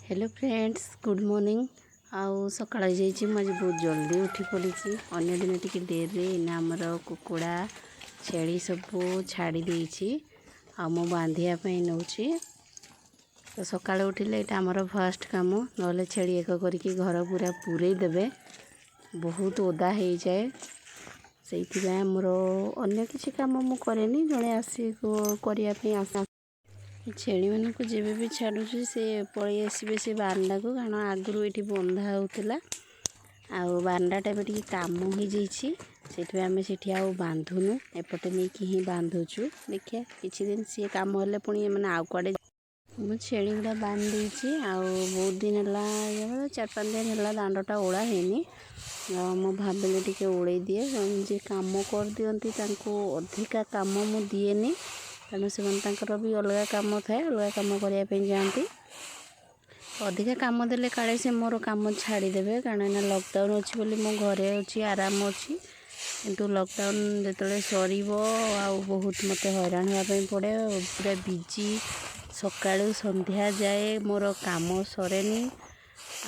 Hello friends, good morning. ଆଉ ସକାଳ ହେଇଯାଇଛି। ମୁଁ ଆଜି ବହୁତ ଜଲ୍ଦି ଉଠି ପଡ଼ିଛି, ଅନ୍ୟ ଦିନ ଟିକେ ଡେରିରେ। ଏଇନା ଆମର କୁକୁଡ଼ା, ଛେଳି ସବୁ ଛାଡ଼ି ଦେଇଛି ଆଉ ମୁଁ ବାନ୍ଧିବା ପାଇଁ ନେଉଛି। ତ ସକାଳୁ ଉଠିଲେ ଏଇଟା ଆମର ଫାଷ୍ଟ କାମ, ନହେଲେ ଛେଳି ଏକ କରିକି ଘର ପୁରା ପୂରେଇ ଦେବେ, ବହୁତ ଓଦା ହେଇଯାଏ। ସେଇଥିପାଇଁ ଆମର ଅନ୍ୟ କିଛି କାମ ମୁଁ କରେନି, ଜଣେ ଆସି କରିବା ପାଇଁ ଆସ। ଛେଳିମାନଙ୍କୁ ଯେବେ ବି ଛାଡ଼ୁଛି, ସେ ପଳେଇ ଆସିବେ ସେ ବାରଣ୍ଡାକୁ, କାରଣ ଆଗରୁ ଏଇଠି ବନ୍ଧା ହେଉଥିଲା ଆଉ ବାରଣ୍ଡାଟା ଏବେ ଟିକେ କାମ ହେଇଯାଇଛି। ସେଇଥିପାଇଁ ଆମେ ସେଠି ଆଉ ବାନ୍ଧୁନୁ, ଏପଟେ ନେଇକି ହିଁ ବାନ୍ଧୁଛୁ। ଦେଖିବା, କିଛି ଦିନ ସିଏ କାମ ହେଲେ ପୁଣି ଏମାନେ ଆଉ କୁଆଡ଼େ। ମୁଁ ଛେଳି ଗୁଡ଼ା ବାନ୍ଧି ଦେଇଛି ଆଉ ବହୁତ ଦିନ ହେଲା, 4-5 ଦିନ ହେଲା ଦାଣ୍ଡଟା ଓଳା ହେଇନି। ଆଉ ମୁଁ ଭାବିଲି ଟିକେ ଓଳେଇ ଦିଏ। ଯିଏ କାମ କରିଦିଅନ୍ତି, ତାଙ୍କୁ ଅଧିକା କାମ ମୁଁ ଦିଏନି, କାରଣ ସେମାନେ ତାଙ୍କର ବି ଅଲଗା କାମ ଥାଏ, ଅଲଗା କାମ କରିବା ପାଇଁ ଯାଆନ୍ତି। ଅଧିକା କାମ ଦେଲେ କାଳେ ସେ ମୋର କାମ ଛାଡ଼ିଦେବେ। କାରଣ ଏଇନା ଲକଡାଉନ୍ ଅଛି ବୋଲି ମୁଁ ଘରେ ଅଛି, ଆରାମ ଅଛି। କିନ୍ତୁ ଲକଡାଉନ୍ ଯେତେବେଳେ ସରିବ, ଆଉ ବହୁତ ମୋତେ ହଇରାଣ ହେବା ପାଇଁ ପଡ଼େ। ପୁରା ବିଜି, ସକାଳୁ ସନ୍ଧ୍ୟା ଯାଏ ମୋର କାମ ସରେନି।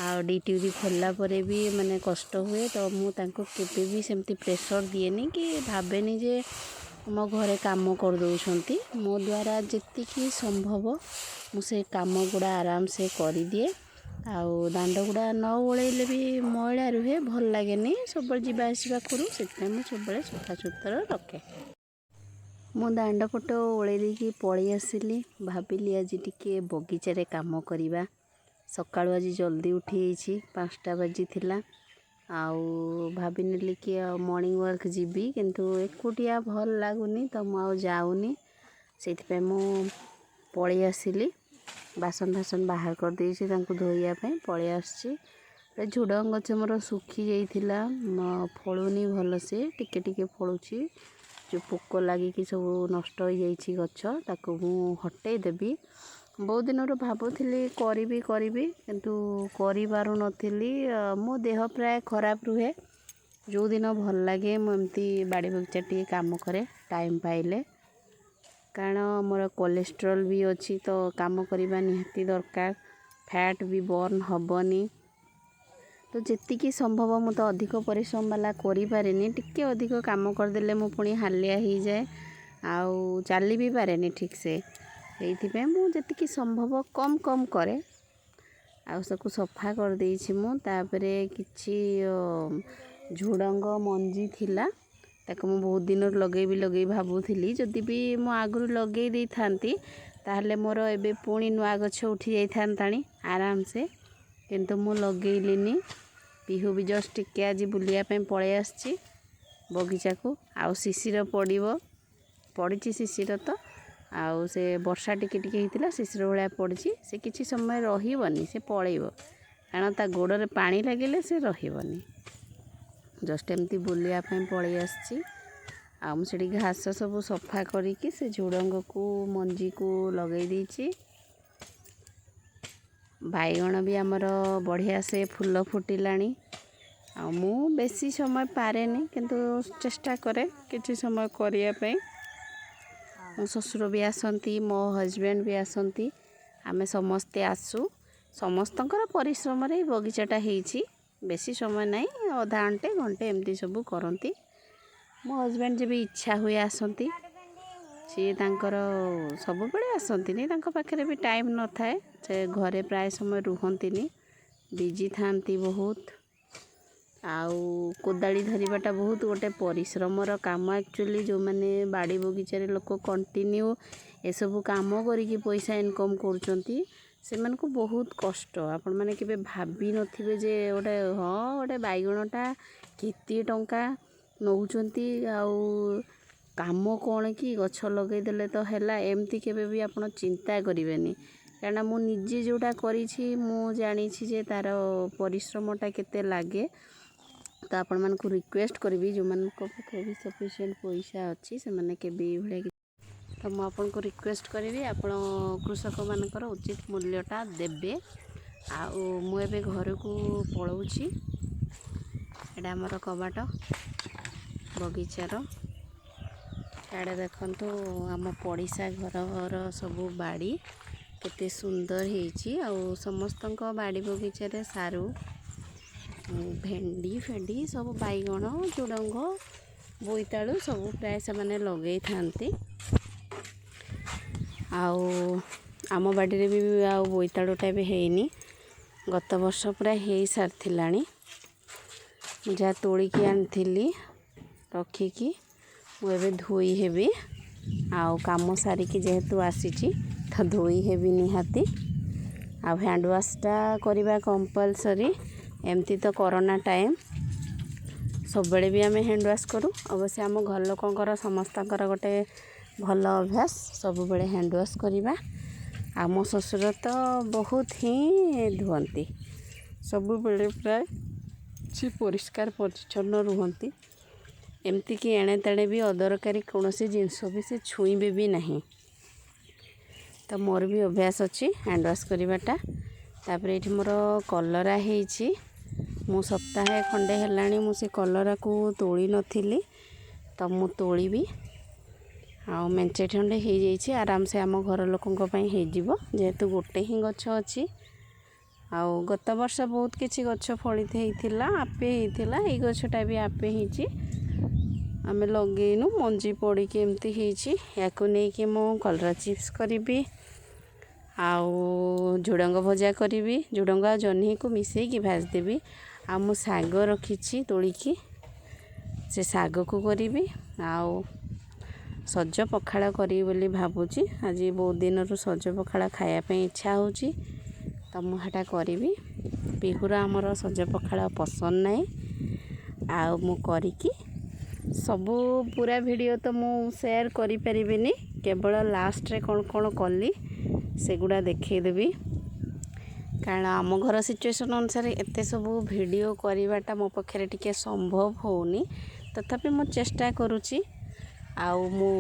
ଆଉ ଡ୍ୟୁଟି ଖୋଲିଲା ପରେ ବି ମାନେ କଷ୍ଟ ହୁଏ। ତ ମୁଁ ତାଙ୍କୁ କେବେ ବି ସେମିତି ପ୍ରେସର୍ ଦିଏନି କି ଭାବେନି ଯେ ମୋ ଘରେ କାମ କରିଦେଉଛନ୍ତି। ମୋ ଦ୍ୱାରା ଯେତିକି ସମ୍ଭବ, ମୁଁ ସେ କାମ ଗୁଡ଼ା ଆରାମସେ କରିଦିଏ। ଆଉ ଦାଣ୍ଡ ଗୁଡ଼ା ନ ଓଳେଇଲେ ବି ମଇଳା ରୁହେ, ଭଲ ଲାଗେନି। ସବୁବେଳେ ଯିବା ଆସିବା କରୁ, ସେଥିପାଇଁ ମୁଁ ସବୁବେଳେ ସଫାସୁତୁରା ରଖେ। ମୁଁ ଦାଣ୍ଡ ପଟ ଓଳେଇ ଦେଇକି ପଳେଇ ଆସିଲି। ଭାବିଲି ଆଜି ଟିକେ ବଗିଚାରେ କାମ କରିବା। ସକାଳୁ ଆଜି ଜଲ୍ଦି ଉଠିଯାଇଛି, 5ଟା ବାଜିଥିଲା। ଆଉ ଭାବିନେଲି କି ଆଉ ମର୍ଣ୍ଣିଂ ୱାକ୍ ଯିବି, କିନ୍ତୁ ଏକୁଟିଆ ଭଲ ଲାଗୁନି, ତ ମୁଁ ଆଉ ଯାଉନି। ସେଇଥିପାଇଁ ମୁଁ ପଳେଇ ଆସିଲି। ବାସନ ଫାସନ ବାହାର କରିଦେଇଛି ତାଙ୍କୁ ଧୋଇବା ପାଇଁ, ପଳେଇ ଆସିଛି। ଝୁଡ଼ଙ୍ଗ ଗଛ ମୋର ଶୁଖି ଯାଇଥିଲା, ଫଳୁନି ଭଲସେ, ଟିକେ ଟିକେ ଫଳୁଛି। ଯେଉଁ ପୋକ ଲାଗିକି ସବୁ ନଷ୍ଟ ହେଇଯାଇଛି ଗଛ, ତାକୁ ମୁଁ ହଟେଇ ଦେବି। ବହୁତ ଦିନରୁ ଭାବୁଥିଲି କରିବି କରିବି, କିନ୍ତୁ କରିପାରୁନଥିଲି। ମୋ ଦେହ ପ୍ରାୟ ଖରାପ ରୁହେ। ଯେଉଁଦିନ ଭଲ ଲାଗେ, ମୁଁ ଏମିତି ବାଡ଼ି ବଗିଚା ଟିକେ କାମ କରେ ଟାଇମ୍ ପାଇଲେ। କାରଣ ମୋର କୋଲେଷ୍ଟ୍ରଲ୍ ବି ଅଛି, ତ କାମ କରିବା ନିହାତି ଦରକାର। ଫ୍ୟାଟ୍ ବି ବର୍ନ ହେବନି। ତ ଯେତିକି ସମ୍ଭବ, ମୁଁ ତ ଅଧିକ ପରିଶ୍ରମ ବାଲା କରିପାରେନି। ଟିକେ ଅଧିକ କାମ କରିଦେଲେ ମୁଁ ପୁଣି ହାଲିଆ ହେଇଯାଏ ଆଉ ଚାଲି ବି ପାରେନି ଠିକ୍ସେ। ସେଇଥିପାଇଁ ମୁଁ ଯେତିକି ସମ୍ଭବ କମ୍ କମ୍ କରେ। ଆଉ ତାକୁ ସଫା କରିଦେଇଛି ମୁଁ। ତାପରେ କିଛି ଝୁଡ଼ଙ୍ଗ ମଞ୍ଜି ଥିଲା, ତାକୁ ମୁଁ ବହୁତ ଦିନରୁ ଲଗେଇବି ଲଗେଇବି ଭାବୁଥିଲି। ଯଦି ବି ମୁଁ ଆଗରୁ ଲଗେଇ ଦେଇଥାନ୍ତି, ତାହେଲେ ମୋର ଏବେ ପୁଣି ନୂଆ ଗଛ ଉଠି ଯାଇଥାନ୍ତାଣି ଆରାମସେ, କିନ୍ତୁ ମୁଁ ଲଗେଇଲିନି। ପିହୁ ବି ଜଷ୍ଟ ଟିକେ ଆଜି ବୁଲିବା ପାଇଁ ପଳେଇ ଆସିଛି ବଗିଚାକୁ। ଆଉ ଶିଶିର ପଡ଼ିବ, ପଡ଼ିଛି ଶିଶିର ତ। ଆଉ ସେ ବର୍ଷା ଟିକେ ଟିକେ ହେଇଥିଲା, ଶିଶିର ଭଳିଆ ପଡ଼ିଛି। ସେ କିଛି ସମୟ ରହିବନି, ସେ ପଳେଇବ, କାରଣ ତା ଗୋଡ଼ରେ ପାଣି ଲାଗିଲେ ସେ ରହିବନି। ଜଷ୍ଟ ଏମିତି ବୁଲିବା ପାଇଁ ପଳେଇ ଆସିଛି। ଆଉ ମୁଁ ସେଠି ଘାସ ସବୁ ସଫା କରିକି ସେ ଝୁଡ଼ଙ୍ଗକୁ ମଞ୍ଜିକୁ ଲଗେଇ ଦେଇଛି। ବାଇଗଣ ବି ଆମର ବଢ଼ିଆ ସେ ଫୁଲ ଫୁଟିଲାଣି। ଆଉ ମୁଁ ବେଶୀ ସମୟ ପାରେନି, କିନ୍ତୁ ଚେଷ୍ଟା କରେ କିଛି ସମୟ କରିବା ପାଇଁ। ମୋ ଶ୍ୱଶୁର ବି ଆସନ୍ତି, ମୋ ହଜବେଣ୍ଡ ବି ଆସନ୍ତି, ଆମେ ସମସ୍ତେ ଆସୁ। ସମସ୍ତଙ୍କର ପରିଶ୍ରମରେ ଏଇ ବଗିଚାଟା ହେଇଛି। ବେଶୀ ସମୟ ନାହିଁ, ଅଧା ଘଣ୍ଟେ, ଘଣ୍ଟେ ଏମିତି ସବୁ କରନ୍ତି। ମୋ ହଜବେଣ୍ଡ ଯେବେ ଇଚ୍ଛା ହୁଏ ଆସନ୍ତି। ସିଏ ତାଙ୍କର ସବୁବେଳେ ଆସନ୍ତିନି, ତାଙ୍କ ପାଖରେ ବି ଟାଇମ୍ ନଥାଏ। ସେ ଘରେ ପ୍ରାୟ ସମୟ ରୁହନ୍ତିନି, ବିଜି ଥାଆନ୍ତି ବହୁତ। ଆଉ କୋଦାଳି ଧରିବାଟା ବହୁତ ଗୋଟେ ପରିଶ୍ରମର କାମ ଆକ୍ଚୁଆଲି। ଯେଉଁମାନେ ବାଡ଼ି ବଗିଚାରେ ଲୋକ କଣ୍ଟିନ୍ୟୁ ଏସବୁ କାମ କରିକି ପଇସା ଇନକମ୍ କରୁଛନ୍ତି, ସେମାନଙ୍କୁ ବହୁତ କଷ୍ଟ। ଆପଣମାନେ କେବେ ଭାବି ନଥିବେ ଯେ ଗୋଟେ, ହଁ, ଗୋଟେ ବାଇଗଣଟା କେତେ ଟଙ୍କା ନେଉଛନ୍ତି ଆଉ କାମ କ'ଣ କି ଗଛ ଲଗେଇଦେଲେ ତ ହେଲା, ଏମିତି କେବେ ବି ଆପଣ ଚିନ୍ତା କରିବେନି। କାରଣ ମୁଁ ନିଜେ ଯେଉଁଟା କରିଛି, ମୁଁ ଜାଣିଛି ଯେ ତା'ର ପରିଶ୍ରମଟା କେତେ ଲାଗେ। ତ ଆପଣମାନଙ୍କୁ ରିକ୍ୱେଷ୍ଟ କରିବି, ଯେଉଁମାନଙ୍କ ପାଖରେ ବି ସଫିସିଏଣ୍ଟ ପଇସା ଅଛି, ସେମାନେ କେବେ ଏଇଭଳିଆ। ତ ମୁଁ ଆପଣଙ୍କୁ ରିକ୍ୱେଷ୍ଟ କରିବି, ଆପଣ କୃଷକମାନଙ୍କର ଉଚିତ ମୂଲ୍ୟଟା ଦେବେ। ଆଉ ମୁଁ ଏବେ ଘରକୁ ପଳାଉଛି। ଏଇଟା ଆମର କବାଟ ବଗିଚାର। ଇଆଡ଼େ ଦେଖନ୍ତୁ, ଆମ ପଡ଼ିଶା ଘରର ସବୁ ବାଡ଼ି। କେତେ ସୁନ୍ଦର ହେଇଛି। ଆଉ ସମସ୍ତଙ୍କ ବାଡ଼ି ବଗିଚାରେ ସାରୁ, ଭେଣ୍ଡି ଫେଣ୍ଡି ସବୁ, ବାଇଗଣ, ଝୁଡ଼ଙ୍ଗ, ବୋଇତାଳୁ ସବୁ ପ୍ରାୟ ସେମାନେ ଲଗେଇଥାନ୍ତି। ଆଉ ଆମ ବାଡ଼ିରେ ବି ଆଉ ବୋଇତାଳୁଟା ଏବେ ହେଇନି। ଗତ ବର୍ଷ ପୁରା ହେଇସାରିଥିଲାଣି। ମୁଁ ଯାହା ତୋଳିକି ଆଣିଥିଲି ରଖିକି, ମୁଁ ଏବେ ଧୋଇ ହେବି। ଆଉ କାମ ସାରିକି ଯେହେତୁ ଆସିଛି, ତ ଧୋଇ ହେବି ନିହାତି। ଆଉ ହ୍ୟାଣ୍ଡ ୱାଶ୍ଟା କରିବା କମ୍ପଲସରି। ଏମିତି ତ କରୋନା ଟାଇମ୍, ସବୁବେଳେ ବି ଆମେ ହ୍ୟାଣ୍ଡ ୱାଶ୍ କରୁ। ଅବଶ୍ୟ ଆମ ଘର ଲୋକଙ୍କର ସମସ୍ତଙ୍କର ଗୋଟେ ଭଲ ଅଭ୍ୟାସ ସବୁବେଳେ ହ୍ୟାଣ୍ଡ ୱାଶ୍ କରିବା। ଆଉ ମୋ ଶ୍ୱଶୁର ତ ବହୁତ ହିଁ ଧୁଅନ୍ତି ସବୁବେଳେ ପ୍ରାୟ। ସେ ପରିଷ୍କାର ପରିଚ୍ଛନ୍ନ ରୁହନ୍ତି। ଏମିତିକି ଏଣେ ତେଣେ ବି ଅଦରକାରୀ କୌଣସି ଜିନିଷ ବି ସେ ଛୁଇଁବେ ବି ନାହିଁ। ତ ମୋର ବି ଅଭ୍ୟାସ ଅଛି ହ୍ୟାଣ୍ଡ ୱାଶ୍ କରିବାଟା। ତାପରେ ଏଇଠି ମୋର କଲରା ହେଇଛି। ମୁଁ ସପ୍ତାହେ ଖଣ୍ଡେ ହେଲାଣି ମୁଁ ସେ କଲରାକୁ ତୋଳି ନଥିଲି, ତ ମୁଁ ତୋଳିବି। ଆଉ ମେଞ୍ଚେ ଖଣ୍ଡେ ହେଇଯାଇଛି, ଆରାମସେ ଆମ ଘର ଲୋକଙ୍କ ପାଇଁ ହେଇଯିବ, ଯେହେତୁ ଗୋଟେ ହିଁ ଗଛ ଅଛି। ଆଉ ଗତ ବର୍ଷ ବହୁତ କିଛି ଗଛ ଫଳି ହେଇଥିଲା, ଆପେ ହେଇଥିଲା। ଏଇ ଗଛଟା ବି ଆପେ ହେଇଛି, ଆମେ ଲଗେଇନୁ, ମଞ୍ଜି ପଡ଼ିକି ଏମିତି ହେଇଛି। ୟାକୁ ନେଇକି ମୁଁ କଲରା ଚିପ୍ସ କରିବି ଆଉ ଝୁଡ଼ଙ୍ଗ ଭଜା କରିବି। ଝୁଡ଼ଙ୍ଗ ଆଉ ଜହ୍ନିକୁ ମିଶେଇକି ଭାଜିଦେବି। ଆଉ ମୁଁ ଶାଗ ରଖିଛି ତୋଳିକି, ସେ ଶାଗକୁ କରିବି। ଆଉ ସଜ ପଖାଳ କରିବି ବୋଲି ଭାବୁଛି। ଆଜି ବହୁତ ଦିନରୁ ସଜ ପଖାଳ ଖାଇବା ପାଇଁ ଇଚ୍ଛା ହେଉଛି, ତ ମୁଁ ସେଇଟା କରିବି। ପିହୁର ଆମର ସଜ ପଖାଳ ପସନ୍ଦ ନାହିଁ। ଆଉ ମୁଁ କରିକି ସବୁ ପୁରା ଭିଡ଼ିଓ ତ ମୁଁ ସେୟାର କରିପାରିବିନି, କେବଳ ଲାଷ୍ଟରେ କ'ଣ କ'ଣ କଲି ସେଗୁଡ଼ା ଦେଖେଇଦେବି। କାରଣ ଆମ ଘର ସିଚୁଏସନ୍ ଅନୁସାରେ ଏତେ ସବୁ ଭିଡ଼ିଓ କରିବାଟା ମୋ ପକ୍ଷରେ ଟିକେ ସମ୍ଭବ ହେଉନି। ତଥାପି ମୁଁ ଚେଷ୍ଟା କରୁଛି ଆଉ ମୁଁ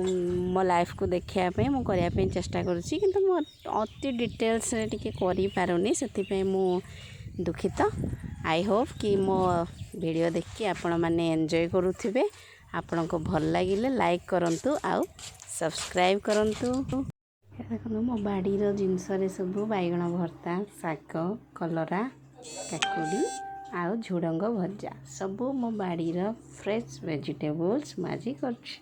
ମୋ ଲାଇଫ୍କୁ ଦେଖିବା ପାଇଁ ମୁଁ କରିବା ପାଇଁ ଚେଷ୍ଟା କରୁଛି, କିନ୍ତୁ ମୁଁ ଅତି ଡିଟେଲ୍ସରେ ଟିକେ କରିପାରୁନି, ସେଥିପାଇଁ ମୁଁ ଦୁଃଖିତ। I Hope କି ମୋ ଭିଡ଼ିଓ ଦେଖିକି ଆପଣମାନେ ଏନ୍ଜୟ କରୁଥିବେ। ଆପଣଙ୍କୁ ଭଲ ଲାଗିଲେ ଲାଇକ୍ କରନ୍ତୁ ଆଉ ସବସ୍କ୍ରାଇବ୍ କରନ୍ତୁ। ଦେଖନ୍ତୁ, ମୋ ବାଡ଼ିର ଜିନିଷରେ ସବୁ ବାଇଗଣ ଭର୍ତ୍ତା, ଶାଗ, କଲରା, କାକୁଡ଼ି ଆଉ ଝୁଡ଼ଙ୍ଗ ଭଜା, ସବୁ ମୋ ବାଡ଼ିର ଫ୍ରେଶ୍ ଭେଜିଟେବୁଲ୍ସ ମୁଁ ଆଜି କରୁଛି।